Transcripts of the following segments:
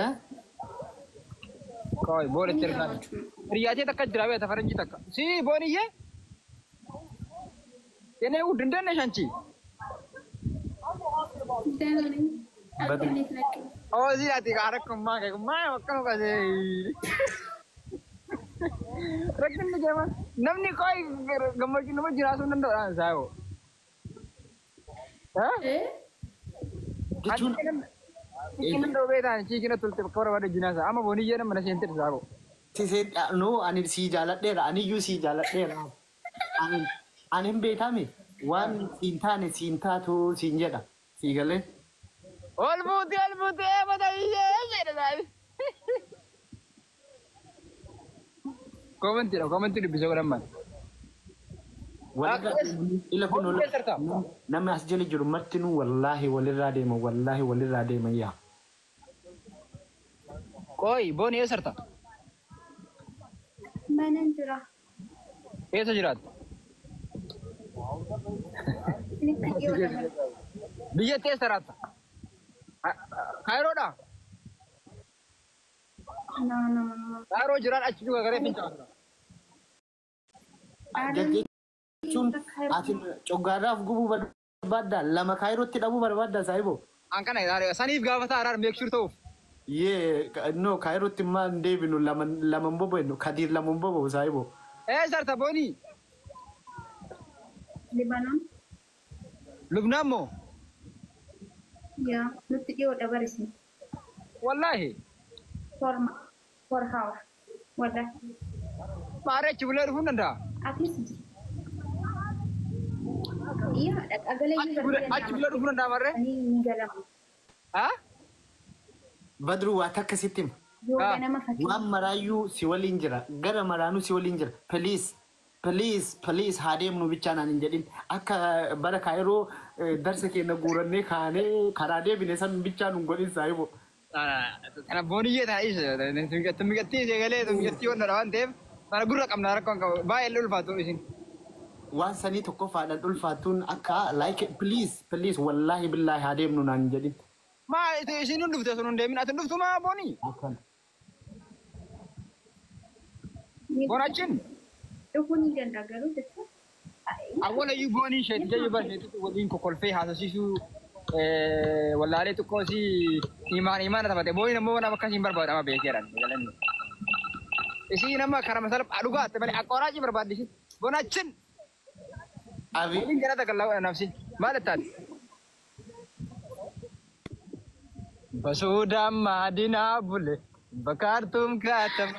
Eh? Qoy boolitti ergaa. Hiriyaatee takka jira beekta faranjii takka. Si booniyyee? Yene ውድ እንደት ነሽ አንቺ? ደህና ነኝ። አንተ እንዴት ነህ? እዚህ ናት አረኩማ ከጉማ ወቀኑ ቀሴ rakkinni keema namni qoy gammachuu nama jiraasuu hin danda'u saayoo. እ? Jechuun Ciikina dhoobee ta'an ciikina tulte bakka barbaade jinaasa amma booniyyee nama na seente saako. si no ani si jaaladheera aniyyuu si jaaladheera. Ani ani hin beekame waan siin taane siin taatu siin jedha sii galee. Ol buutee ol buutee mata iyyee jedha saayi. Koomentiidha koomentii dubbisee godhan maal. Walirraa ila kun namni as jala jiru martinuu wallaahi walirraa deema wallaahi walirraa deema yaa. Qoy booni eessa jirta? Mana jira. Eessa jiraatta? Isinitti dhiyoodha mana. Biyyatti eessa jiraatta? Kaayiroodha? No, no, no. Kaayiroo jiraan achi dhuga garee fincaa'aa. Jechuun ati coggaarraaf gubuu barbaadda lama kaayirootti dhabuu barbaadda saayiboo. An kana ilaale saniif gaafata araar make sure ta'uuf. Yee no kaayirootti immaa hin deebinu lama lama hin bobo'ennu kadiir lama hin bobo'u saayiboo. Eessa jirta booni? Libaanoon. Lubnaan moo? Yaa nutti dhiyoodha barisin. Wallaahi. 4 hour. Wallahi. Maarree achi bulee dhufuu hin danda'a. Atis jira. Yaa dhaqagalee Achi bulee dhufuu danda'a maarree? Ni galama. Haa? Badruu waa takka sitti hima. Yoo ganama fakkii. Waan maraayyuu si waliin jira gara maraanuu si waliin jira please please please haa deemnu bichaa naan hin jedhin akka bara kaayiroo darsa keenya guurannee kaanee karaa deebine san bichaa nun godhin saayiboo. Kana booniyyee tana isa tummiqattii ishee galee tummiqattii waan waan ta'eef kana gurra qabna rakkoon qabu baay'ee illee ulfaatu isin. Waan sanii tokkoffaadhaan ulfaatuun akka like please please wallaahi billaahi haa deemnu naan hin jedhin. Maa isin hin dhufte sun hin deemin ati hin dhuftu maa boonii? Akkana. Boonachin Dhufuu ni danda'a garuu jechuun. awwalayyuu boonii isheeti jayyuu bara isheetitti waliin kokkolfee haasofsiisuu wallaalee xiqqoo si imaan imaana taphate booniin ammoo nama akkasii hin barbaadu amma beekeedhaan galanni. Isii nama karama salphaa dhugaatte malee akka waraacii barbaaddi isin boonachin Abi waliin gara takka nafsi maal ittaati? Basuudaan maadinaa bule bakaartuun kaatama.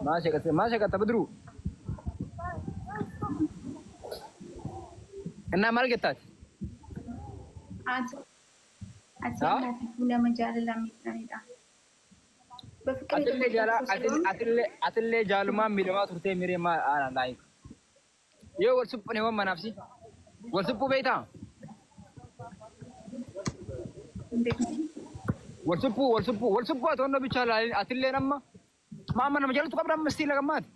Maa sheeqatta Badruu? እና maal gettaati? Ati ati እናት nama jaalala miidhamedha. በፍቅር Atillee jaala atillee atillee jaalumaan miidhamaa turtee miree maal aanaa laayik. Yoo wal suphne waan manaafsi. Wal suphuu beektaa? Wal suphuu wal suphuu wal suphuu ati onnoo bichaa laalin atillee amma maa amma nama jaalatu qabda amma istii lagammaati.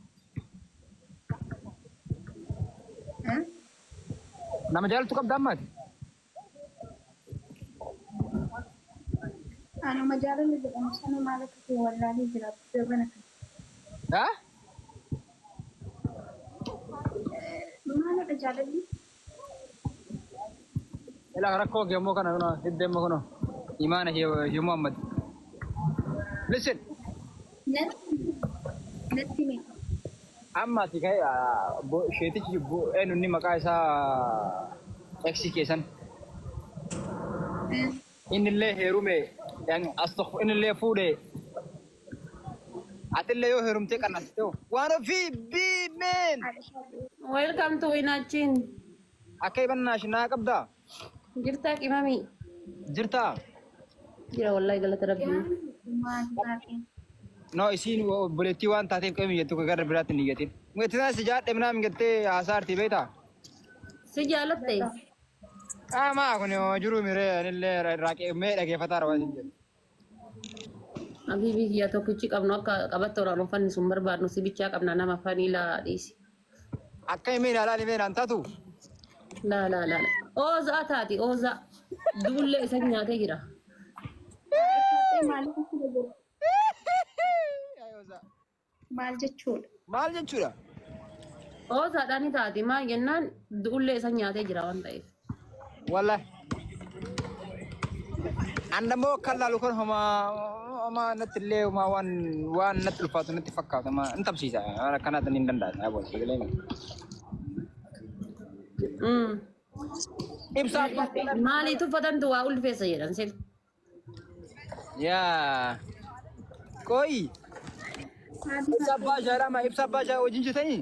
Nama jaalatu qabda ammaati. Anuma jaalala jedhamu sana maal akka ta'e wallaalee jira jabana kana. Haa? Maalidha jaalalli? Ilaa rakkoo kee immoo kana kunoo hidda immoo kunoo imaana ishee Muhammad. Listen. Natti himi. Amma ati ka'e isheetichi eenyu inni maqaa isaa eeksii keessan. Inni illee heerume inni illee fuudhe. Ati illee yoo heerumtee qannasite waan ofii biimeen. Welcome to Winachin. Akka ibannaa shinaa qabdaa? Jirtaa qimamii. Jirtaa? Jira wallahi galata rabbii. No isiin obboleettii waan taateef qabmi jettu gara biraatti hin iyyatin. Mukeettii si jaadhe minaa mingattee haasaa artii beektaa? Si jaalatte? Qaamaa kun jiru miree anillee raaqee mee dhageeffataa waan hin jedhu. Habiibii kiyya tokkichi qabnu akka qabatta olaanoo fanni sun barbaadnu si bichaa qabna nama fanii laa dhiisi. Akka himee ilaalaa himee naan taatu. Laa laa laa. Oozaa taati oozaa. Duullee isa nyaatee jira. Maaliif akkana godhu? Maal jechuudha? Maal jechuudha? Oosaadhaan ni taati maal jennaan du'ullee isa nyaatee jira waan ta'eef. Wallahi. An dammoo akka laalu kun homaa homaa natti illee homaa waan waan natti ulfaatu natti fakkaatu homaa hin tabsiisa. Waan akkanaatti hin danda'an. Yaa boona sagalee miti. Ibsaa abbaa Maalii tuffatantu waa ulfeessa jedhan sil. Yaa. Qoyi. Ibsa abbaa jaalama ibsa abbaa jaalama wajjin jirtanii?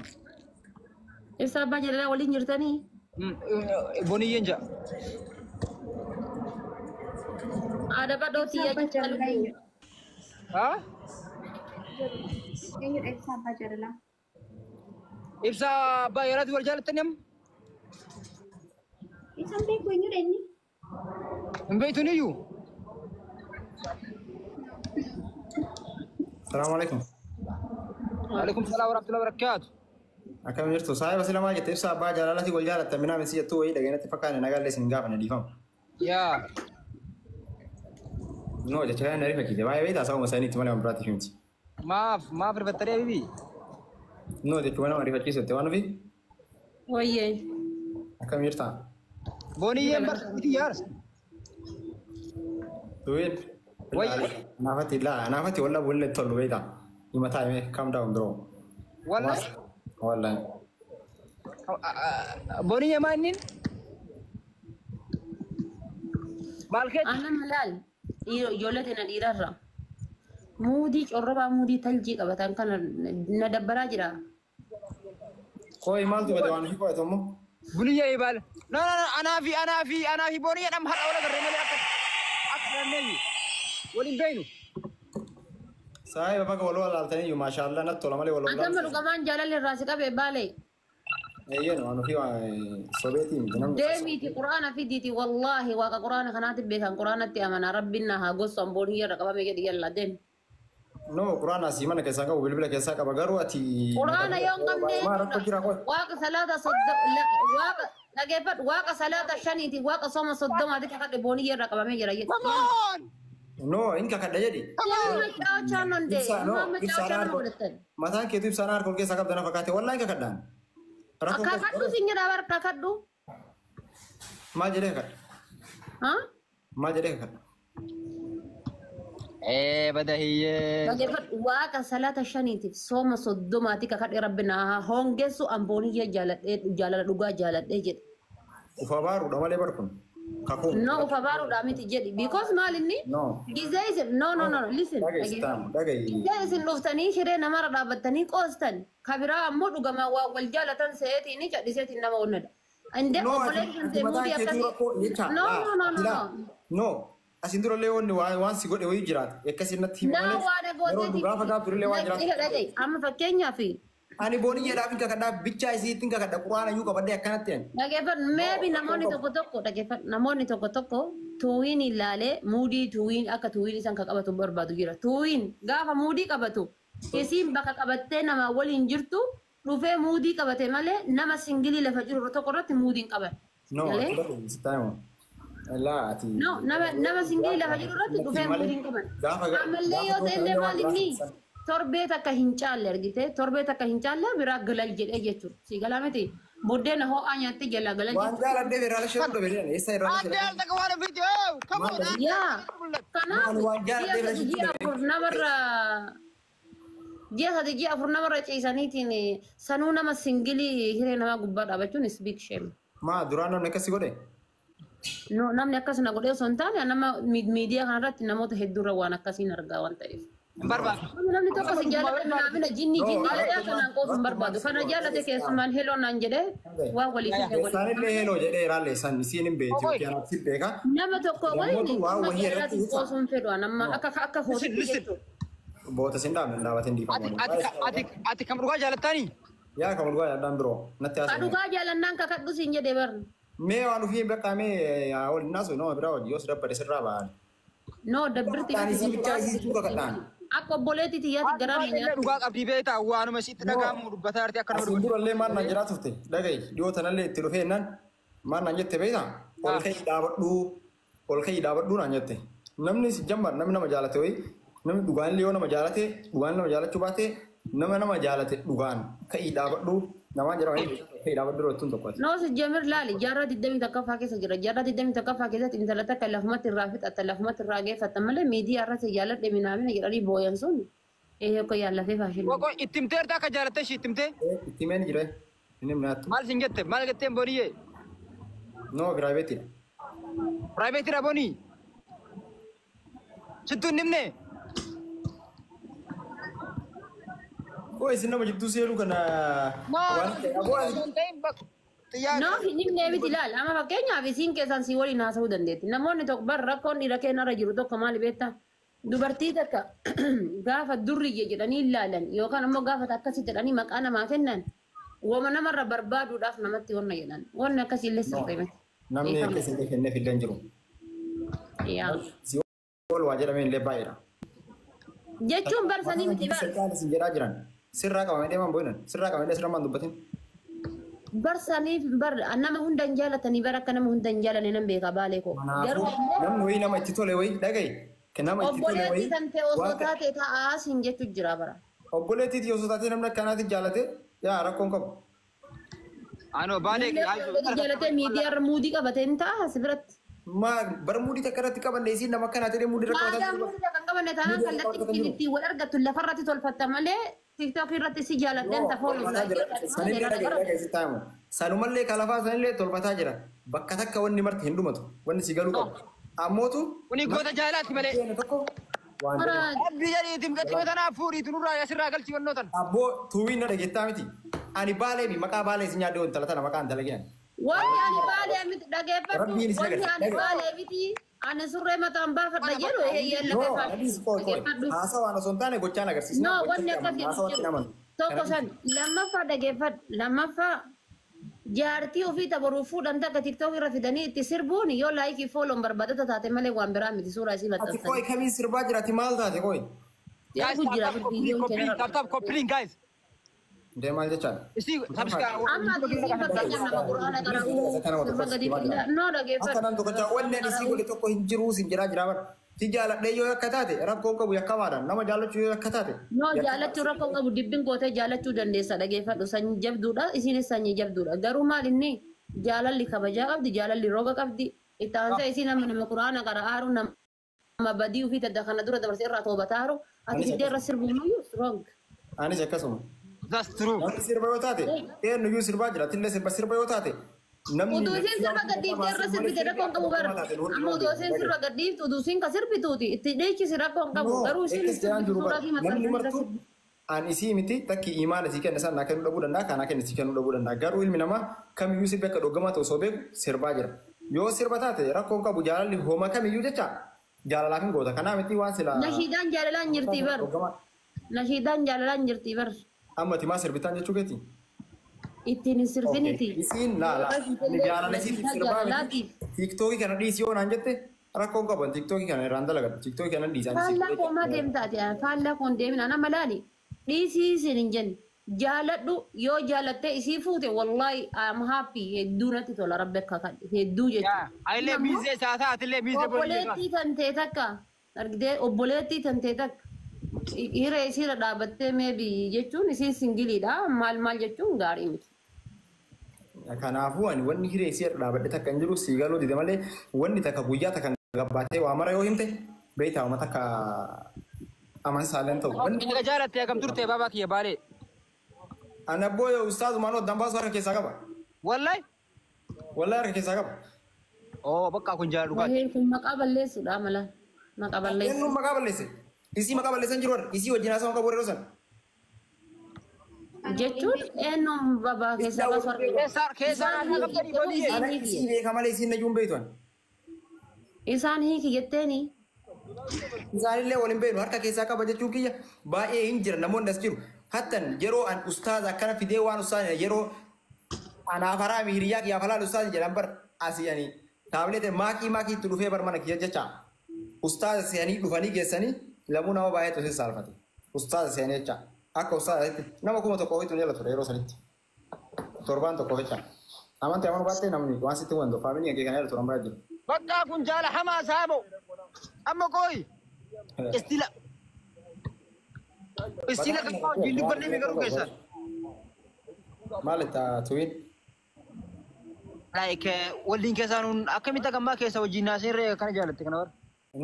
Ibsa abbaa jaalalaa waliin jirtanii? Boniyyeen ja'a. Haadha badhootii Ibsa abbaa jaalalaa yaa eenyudha? Haa? Eenyudha ibsa abbaa jaalalaa? Ibsa abbaa jaalalaatti wal jaalattanii amma? Isaan beeku eenyudha inni? Hin beektuun iyyuu? Salaamu alaikum. Waalaikum salaam warahmatullahi wabarakaatu. Akkam jirtu? Saayiba sila maal jette ibsa abbaa jaalalaati wal jaalatta minaa misi jettuu wayii dhageenyatti fakkaane nagaallee isin gaafanne dhiifama. Yaa. No jecha kana na rifachiise baay'ee beektaa sababa isaaniitti malee waan biraatiif miti. Maaf maaf rifattanii habibi? No jechuun nama rifachiisutti waan nufi Wayyee. akkam jirta? Boniyyeen barsiiti yaara. Duwween. Wayii. Naafatti laa naafatti walla bulle tollu beektaa. Himataa himee calm down bro. Wallahi. Wallahi. Boniyyee maa inni? Maal keessa? Aannan laal ijoollee tana dhiirarra. Muudii corrobaa muudii taljii qabatan kana na dabbaraa jira. Kooyi maaltu bade waan ofii qo'atu immoo? Buniyyee ibaal. No no no anaa fi anaa fi anaa fi boniyyee dham har'a wal agarree malee akka akka dandeeyyu. Waliin beeynu. Saayiba baga wal walaaltanii iyyuu maashaallah natti tola malee wal Atama walaaltanii. dhugamaan jaalalli irraa si qabe baale. Eeyyeen waan ofii sobeetii miti namni. Deemiiti quraana fidiiti wallaahi waaqa quraana kanaatti beekan quraanatti amanaa rabbiin na haa gossu amboon hiyyarra qabame jedhi yalla deemi. No quraana asii mana keessaa qabu bilbila keessaa qaba garuu ati. Quraana yoo hin qabne Maa rakkoo jira qoy. waaqa salaata waaqa dhageeffadhu waaqa salaata shaniiti waaqa sooma soddomaati kakadhe booniyya irra qabamee jira jedhi. Come on! No hin kakadha jedhi. Amma caawchaan onde Ibsaa no amma ibsaan caawchaan nama harka godhatan. mataan keetu ibsaan harka ol keessaa qabda na fakkaate wallahi hin kakadhaan. Rakkoo Kakadhu sin jedha bar kakadhu. Maal jedhee kakadha? Haa? Maal jedhee kakadha? Ee bada hiyyee. Dhageeffadhu waaqa salaata shaniitiif sooma soddomaati kakadhe rabbi na haa hongessu ambooniyya jaaladhee jaalala dhugaa jaaladhee jedhe. Ufa baaruudha malee bar kun. Kakuu. No ufa baaruudha miti jedhi because maal inni No. gizee isin no no no listen Dhaga'i sitaan dhaga'i. Gizee isin dhuftanii hiree namarra dhaabbattanii qoostan kabiraa ammoo dhugamaan waa wal jaalatan se'eetiin cadhiseetiin nama onnadha. Inde No, obboleen kan ati ta'e mataan muudii keetuu akkasii. rakkoo jecha. No no no no no. No. Asin durallee wanni waan si godhe wayii jiraata. Akkasii natti himi Naa malee. waan Yeroo nu gaafa gaaf durallee waan jiraatu. Amma fakkeenyaaf Ani booniyyeedhaaf hin kakadhaa bichaa isiitti hin kakadha quraana iyyuu qabadhee akkanatti ani. Dhageeffadhu maybe namoonni tokko tokko dhageeffadhu namoonni tokko tokko tuwiin ilaalee muudii tuwiin akka tuwiin isaan kan qabatu barbaadu jira. Tuwiin gaafa muudii qabatu isiin bakka qabattee nama waliin jirtu dhufee muudii qabate malee nama singilii lafa jiru tokko irratti muudii hin qaban. No, Galee? ati dhaga'i sitaan himu. Laa ati. No, nama singilii lafa jiru irratti dhufee muudii hin qaban. Gaafa Ammallee yoo ta'e illee maal inni torbee takka hin caalle argite torbee takka hin caalle biraa galal jedhee jechuudha. Si galaa miti buddeena ho'aa nyaattee jalaa galal Waan jechuudha. jaaladhee irraa lashee hodhu beekna. Eessa irraa lashee? Adde al takka waan ofiiti. Oh, come on. Yaa kanaaf Waan waan jaaladhee ji'a irra sadi ji'a afur namarra ji'a sadi ji'a afur namarra ciisaniitiin sanuu nama singilii hiree namaa gubbaa dhaabachuun is big shame. Maa duraan namni akkasii godhe? No, namni akkas na godhee osoo hin taane nama miidiyaa kanarratti namoota hedduurra waan akkasiin argaa waan ta'eef. Hin barbaadu. Namni tokko si jaalate naafina jinni No, jinni jedhee kanaan qoofu hin barbaadu. Kana jaalate keessumaan heloo naan jedhee waan walii fide walii. Isaanillee heloo jedhee irraallee isaan isiin hin beekti yookiin anaaf beeka. Nama tokko Namoota waliin waan dhimma wahii irratti jaalalatiin qoosuu hin fedhu amma akka akka Listen, hootitti listen. jechuudha. Boota sin dhaabne hin dhaabatin Ati dhiifamu. ati ati ati kam dhugaa jaalattanii? Yaa kam dhugaa jaalladhaan biroo natti Ka haasa'e. dhugaa jaalannaan kakadhu siin jedhee barna. Mee waan ofii hin beekaa mee ol naasu nama biraa hojii yoos dabbare sirraa ba'an. No dabbirti. Kakadhaan isii bichaa isii tuuka kakadhaan. Akka obboleetti xiyyaatti garaa na nyaata. Dhugaa qabdii beektaa waanuma sitti dhaga'amu dubbataa jirti akka nama Asiin dubbatu. durallee maal naan jedhaa turte dhaga'i dhiyoo tanallee itti dhufee jennaan maal naan jette beektaa ol ka'ii dhaabadhuu ol ka'ii dhaabadhuu naan jette. Namni si jammar namni nama jaalate wayii namni dhugaan illee yoo nama jaalate dhugaan nama jaalachuu baate nama nama jaalate dhugaan ka'ii dhaabadhu namaan jedhama ka'ii dhaabadhu roottuun tokkooti. No si jamir laali jaarraa 21ffaa keessa jira. Jaarraa 21ffaa keessatti intala takka lafumatti irraa fixatta lafumatti irraa geeffatta malee miidiyaa irratti jaaladhe minaamina jedhanii booyan sun eeyyee yaallafee faashinii. Qoqo itti himteerta akka jaalatte ishii itti himtee? Itti himeen jira inni minaattu. Maal sin jette? Maal jetteen booniyyee? No piraayiveetiidha. Piraayiveetiidha boonii? Sittuu hin himne? Koo isin nama jidduu seenuu kana waan ta'e aboo No, hin himnee miti ilaali. Amma fakkeenyaaf isiin keessaan si waliin haasa'uu dandeetti. Namoonni tokko bar rakkoon dhiira keenya irra jiru tokko maali beektaa? Dubartii takka gaafa durriyye jedhanii ilaalan yookaan ammoo gaafa akkasii jedhanii maqaa namaa kennan wama namarra barbaaduudhaaf namatti wanna jedhan. Wanni akkasii illee sirrii miti. Namni akkasii illee kenneef illee hin jiru. Yaa. Si ol waa jedhamee illee baay'eedha. Jechuun barsanii miti bar. Sirraa isin jedhaa jiran. Sirraa qabamee deeman boo'inan. Sirraa qabamee sirraa maan dubbatin. Barsaniif bar nama hunda hin jaalatanii bar akka nama hunda hin jaalanne nan beeka baalee koo. Garuu Kanaafuu namni wayii nama itti tole wayii dhaga'i. Nama itti tole obboleettii wayii. kan ta'e osoo taate taa'aa siin jechu jira bara. Obboleettii osoo taatee namni akkanaatti jaalate yaa rakkoon qabu. Anoo baalee Gadi jaalatee miidiyaa irra muudii qabatee hin ta'a si biratti. Maa bar muudii takka irratti qabanne isiin nama akkanaa ta'e muudii irra Maadaa qabataa muudii kan qabanne taanaan kallattii ittiin wal argattu lafarratti tolfatta malee TikTok irratti si jaaladheen tafoo Sanillee dhaga'i sitti himu. Sanumallee kalafaa sanillee tolfataa jira. Bakka takka wanni marti hin dhumatu. Wanni si galuu qabu. Ammootu Kuni goota jaalaatti malee. tokko waan jedhamu. Rabbi jedhiitiin qaxxime tanaaf fuudhiitu nurraa asirraa galchi wannoo tan. Abboo tuuwiin na dhageettaa miti. Ani baalee mi maqaa baalee si nyaadde intala tana maqaan dalageen. Wanni ani baalee miti dhageeffadhu. Rabbiin isin Wanni agarsiisa. ani baalee miti ani surree mataan baafadha jedhu eeyyee No, lafa anis qoy qoy. dhageeffadhu. Haasaa waan osoo hin taane gochaan agarsiisa. No, wanni akkas Haasawatti jedhu naman. tokko san lammaffaa dhageeffadhu. Lammaffaa jaartii ofii tabaruu fuudhan takka TikTok irra fidanii itti sirbuun yoo laayikii fooloon barbaadota taate malee waan biraa miti suuraa isii Ati qoy maxxansanii. kamiin sirbaa jira ati maal taate qoy? Guys, Jedhu jira tap tap copy, tap tap copy guys. Dee maal jechaan? Isii subscribe. Amma ati isiin fakkeenyaaf nama quraana qara'uu sirba gadi no dhageeffadhu. Akka nam tokkochaa wanni ani sii godhe tokko hin jiru sin jedhaa jira bara. Si jaaladhee yoo akka taate rakkoon qabu yakkamaadha. Nama jaallachuu yoo akka taate. No jaalachuu rakkoo qabu dibbin gootee jaalachuu dandeessa dhageeffadhu sanyii jabduudha isiinis sanyii jabduudha garuu maal inni jaalalli kabajaa qabdi jaalalli roga qabdi itti aansee isiin amma nama quraana qara'aaru nama badii ofii tadda kana dura dabarsee irraa toobataaru ati fiddee irra sirbuun wrong. Anis akkasuma. That's true. Namni sirba yoo taate eenyuyyuu sirbaa jira. Atillee sirba sirba yoo taate namni. Utuu isiin sirba gadhiiftee irra sirbite rakkoon qabu bara. Amma utuu isiin sirba gadhiiftu utuu isiin ka sirbituuti itti dhiichisi rakkoon qabu garuu isiin jedhaan jiru suuraa bara. fi Namni maxxansanii irra martuu sirbitu. an isii miti takki imaana isii kenne san naa kennuu dhabuu danda'a kanaa kenne isii kennuu dhabuu danda'a. Garuu ilmi namaa kamiyyuu sirbi akka dhoggamaa ta'u osoo beeku sirbaa jira. Yoo sirba taate rakkoon qabu jaalalli hooma kamiyyuu jecha jaalalaaf hin goota. Kanaa miti waan sila. Nashiidaan jaalalaan jirti bar. Nashiidaan jaalalaan jirti bar. Amma timaa sirbitaan jechuu keeti. Ittiin hin sirbiniti. Isiin laala. Ani jaalala isiitiif sirbaa miti. Tiiktookii kana dhiisi yoo naan jette rakkoon qabu. Tiiktookii kana irraan dalagadhu. Tiiktookii kana dhiisi. Faallaa koo maa deemtaati? Faallaa koon deemina nama laali. Dhiisii isin hin jenne. Jaaladhu yoo jaalattee isii fuute wallahi I'm happy hedduu natti tola rabbi akka kadhe hedduu jechuudha. Ayillee miizee isaa taatellee miizee booniyyee. Obboleettii tan ta'e takka argitee obboleettii tan ta'e takka hiree isiirra dhaabattee meebi jechuun isiin singiliidha maal maal jechuun gaarii miti. Kanaafuu ani wanni hiree isii irra dhaabadhe takka hin jiru sii galuu dide malee wanni takka guyyaa takka gabbaatee waa mara yoo himte beektaa uma takka amansaaleen ta'u. Wanni Egaa jaalattee akkam turte baabaa kiyya baalee. ani abboo yoo ustaazumaan oddaan baasu harka keessaa qaba. Wallahi. Wallahi harka keessaa qaba. Oo bakka kun jaalala dhugaati. Waheen kun maqaa balleessuudha mala. Maqaa balleessu. Eenyuun maqaa balleesse? Isii maqaa balleessan jiru warra isii wajjin haasawaa qabu yeroo san. Jechuun eenyuun babaa keessaa baasu harka Keessaa keessaa naa qabdanii booniyyee. Ana isii beeka malee isiin najuun beektu ani. Isaan hiiki jetteeni. Isaanillee waliin beeknu harka keessaa qaba jechuun kiyya baay'ee hin jira namoonni as jiru. Hattan yeroo an ustaaza akkana fidee waan ustaaza yeroo anaaf haraami hiriyaa kiyyaaf halaal ustaaza jedhan bar asii ani taabileete maakii maakii itti dhufee bar mana kiyya jecha ustaaza se'anii dhufanii geessanii lamuu nama baay'eetu isin saalfate. Ustaaza se'anii jecha akka ustaazaatti nama 1000 ofiitu jala ture yeroo sanitti. Torbaan tokko jecha. Amantii amanuu baattee namni waan sitti wantu faamilii kee kana jala turan baay'ee jiru. Bakka kun jaala hamaa saabo. Amma kooyi. Istila. Istila kan wajjin dubbanne garuu keessan. Maal itti tuwiin? Like waliin keessaan akkamitti akkammaa keessa wajjin naasirree kana jaalatte kana bara.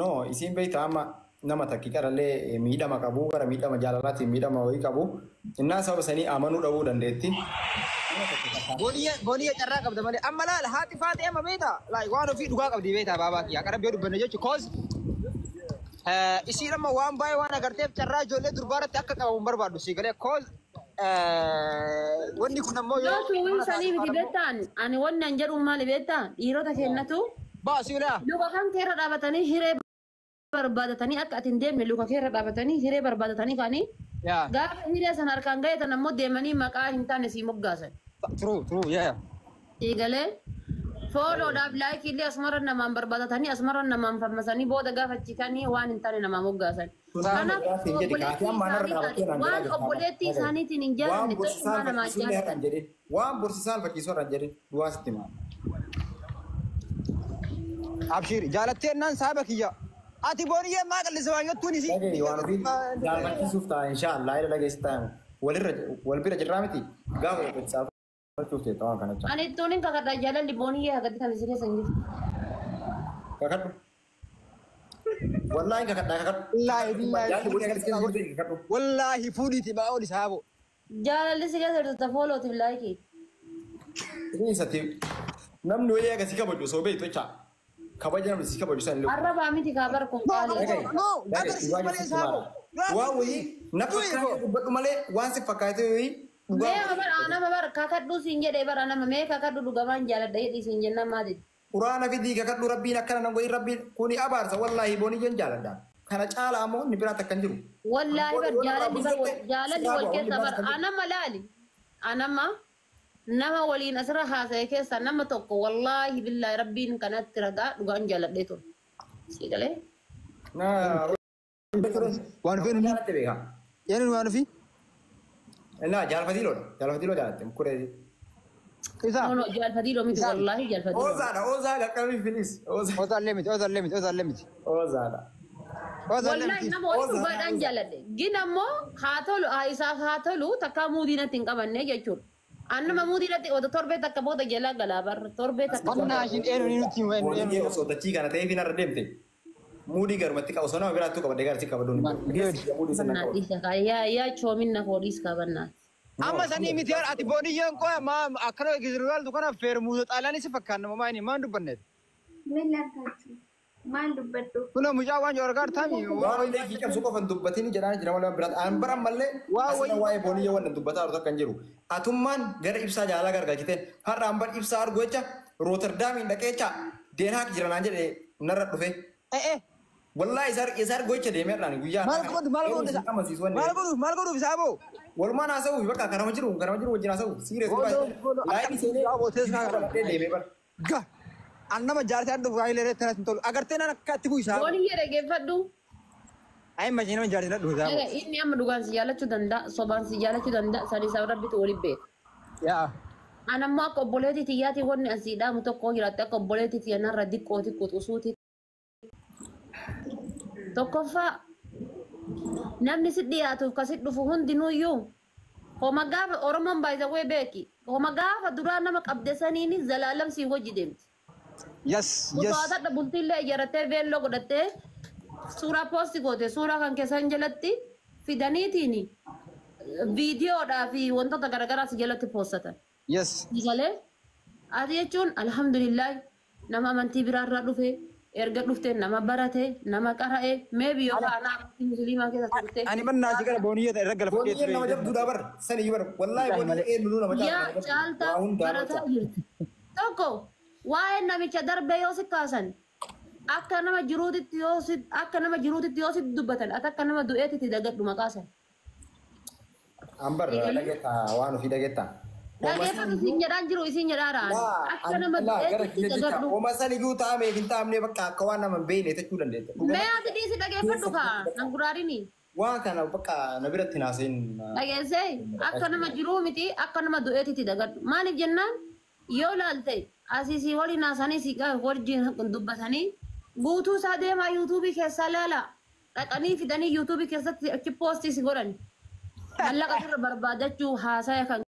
No, isiin beektaa amma nama takki qarallee miidhama qabu gara miidhama jaalalaatiin miidhama wayii qabu. Innaa sababa sanii amanuu dhabuu dandeetti. Booniyya carraa qabda malee amma laala haati faatee amma beektaa like waan ofii dhugaa qabdi beektaa baabaa kiyya qarabbii yoo dubbanne jechuun cause isiin amma waan baay'ee waan agarteef carraa ijoollee durbaa irratti akka qabamu hin barbaaddu si galee cause wanni kun ammoo Yoo tuwiin sanii miti beektaan ani wanni an jedhu maali beektaa dhiirota kennatu baasii ulaa luka kan keerra dhaabatanii hiree barbaadatanii akka ati hin deemne luka keerra dhaabatanii hiree barbaadatanii kaanii yaa gaafa hiree san harkaan ga'etan ammoo deemanii maqaa hin taane sii moggaasan. True, true, yeah. Eegalee fooloodhaaf laayikii illee asumarra namaan barbaadatanii asumarra namaan fammasanii booda gaafachitanii waan hin taane namaa moggaasan. Kanaaf waan obboleettii isaaniitiin hin jaalanne tokkummaa namaa jaalatan. Waan borsisaa alfachiisuu irraan jedhin du'aa sitti himaa. Abshir jaalattee naan saaba kiyya. Ati booniyyee maa qallisa waan jettuun isii. Dhagahi waan ofii jaalmachiisuuf ta'a inshaallah ila dhageessi ta'a walirra wal bira jirraa miti gaafa tokko saalfachuuf ta'e waan kana jecha. Ani ittuun hin kakadha jaalalli booniyyee hagatti kan isin keessa hin jirtu. Kakadhu. Wallaahi kakadhaa kakadhu. Wallaahi billaahi. Jaalli boonii akkasii keessa jirtu kakadhu. Wallaahi fuudhiiti ba'aa ol isaa boo. Jaalalli si keessa jirtu foolootiif laayikii. Isatti namni wayii akkasii kabaju osoo beektu jecha kabaja namni si kabaju san illee. Arrabaa miti kaa bar kun qaalii. No, agarsiisa malee isaa boo. Waan wayii na fakkaatee dubbadhu malee waan si fakkaatee wayii Mee bara nama bara kakadhu siin jedhee bara nama mee kakadhu dhugamaan jaaladha jedhii siin jennaan maati. Quraana fidii kakadhu rabbiin akkana nan godhin rabbiin kuni abaarsa wallaahi booniyyeen jaaladha. Kana caala ammoo inni biraa takka hin jiru. Wallaahi bar jaalalli bar jaalalli wal keessa bar anama laali anama nama waliin asirra haasa'e keessa nama tokko wallaahi billaahi rabbiin kanatti ragaa dhugaan jaaladhee ture. Sii galee? Waan ofii nuti. Jaalatte beekaa. Eenyu waan ofii? Laa jaalfatii loodha. Jaalfatii loo jaalatte mkuree. Isaa. No no jaalfatii loo miti wallaahi jaalfatii loo. Oozaadha oozaa qaqqabii filis. Oozaa. Oozaallee miti oozaallee miti oozaallee miti. Oozaadha. Oozaallee Wallaahi miti. nama waliin dhugaadhaan jaaladhe. Gin ammoo haa tolu haa isaaf haa tolu takkaa muudii natti hin qabanne jechuudha. Annuma muudii natti oto torbee takka booda jalaa galaa barra torbee takka. Qonnaa ishiin eenyu ni nuti himu eenyu Booniyyee eenyu. osoo dachii kana ta'eef hin arra deemte. Muudii garumatti qaba osoo nama biraattuu qabadde gaarsi qabadduun. Muudii sana Bannaa qaba. dhiisa kaa yaa yaa choominna koo dhiis kaa bannaa. Amma sanii miti yaa ati booniyyeen qoya maa akkana giziraaltu kana feermuuza xaalaanis fakkaan nama maayini maan dubbanneet. ምን ላድርጋችሁ? Maal dubbadhu? Kunoo mucaa waan jorgaar taami. Waan illee kii cabsu qofan dubbatiin jedhaan jira malee waan biraati. Aan bara ammallee asirra waa'ee booniyyee waan dubbataa jiru takka hin jiru. Atummaan gara ibsaa jaalala gargaarchite har'a an bar ibsaa argu jecha Rooterdaamiin dhaqee jecha Deenhaak jira naan jedhe narra dhufe. Eh eh. Wallaahi isa argu jecha deemee har'aan guyyaa. Maal godhu maal godhu isa? Maal godhu maal godhuuf isaa boo? Walumaan haasa'uuf bakka karama jiru karama jiru wajjin haasa'uuf siiree laayinii seenee deemee bara. Ga. An nama jaartii an dhufu illee irratti hin tolu. Agartee naan akka itti bu'isaa. Booniyyee dhaggeeffadhu. Ayi majii nama jaartii na dhufu isaa boo. Inni amma dhugaan si jaalachuu danda'a sobaan si jaalachuu danda'a sanii isaa rabbitu waliin beeka. Yaa. An ammoo akka obboleettii tiyyaatii wanni asii dhaamu tokko jiraatte akka obboleettii tiyyanarra diqqoo xiqqoo xusuuti. Tokkoffaa namni si dhiyaatuuf kasi dhufu hundinuyyuu homa gaafa Oromoon baay'isawwee beeki homa gaafa duraa nama qabde saniini zalaalam sii wajji deemti. Yes yes. Mutootadha bultiillee ijaarrattee veelloo godhattee suuraa poosti goote suuraa kan keessan jalatti fidaniitiin viidiyoodhaa fi wantoota garaagaraa si jalatti poostatan. Yes. Galee ati jechuun alhamdulillah nama amantii biraarraa dhufe erga dhufte nama barate nama qara'e meebi yookaan ana amantii musliimaa keessa turte. Ani mannaa si gara booniyyee irra galfadhee Booniyyeen nama jabduudha bar sani bar wallaahi booniyyeen eenyu nama Yaa caaltaa barataa jirti. Tokko waa'ee namicha darbee yoo si kaasan akka nama jiruutitti yoo si akka nama jiruutitti yoo si dubbatan ati akka nama du'eetitti dagadhu maqaasan. Ambar dhageetta waan ofii dhageetta. Dhageeffatu isin jedhaan jiru isin jedhaaraan akka nama du'eetitti dagadhu. Oma sani iyyuu taa'amee hin taa'amne bakka akka waan nama hin beekne jechuu dandeetta. Mee ati dhiisi dhageeffadhu kaa nan guraarini. Waan kana bakka na biratti naaseen. Dhageessee akka nama jiruu miti akka nama du'eetitti dagadhu. Maaliif jennaan yoo laalte asii si waliin haasanii si wajjin dubbatanii Guutuu isaa deemaa yuutuubii keessaa laala. Dhaqanii fidanii yuutuubii keessatti achi poostii si godhan. Mallaqa sirra barbaadachuu haasaya kan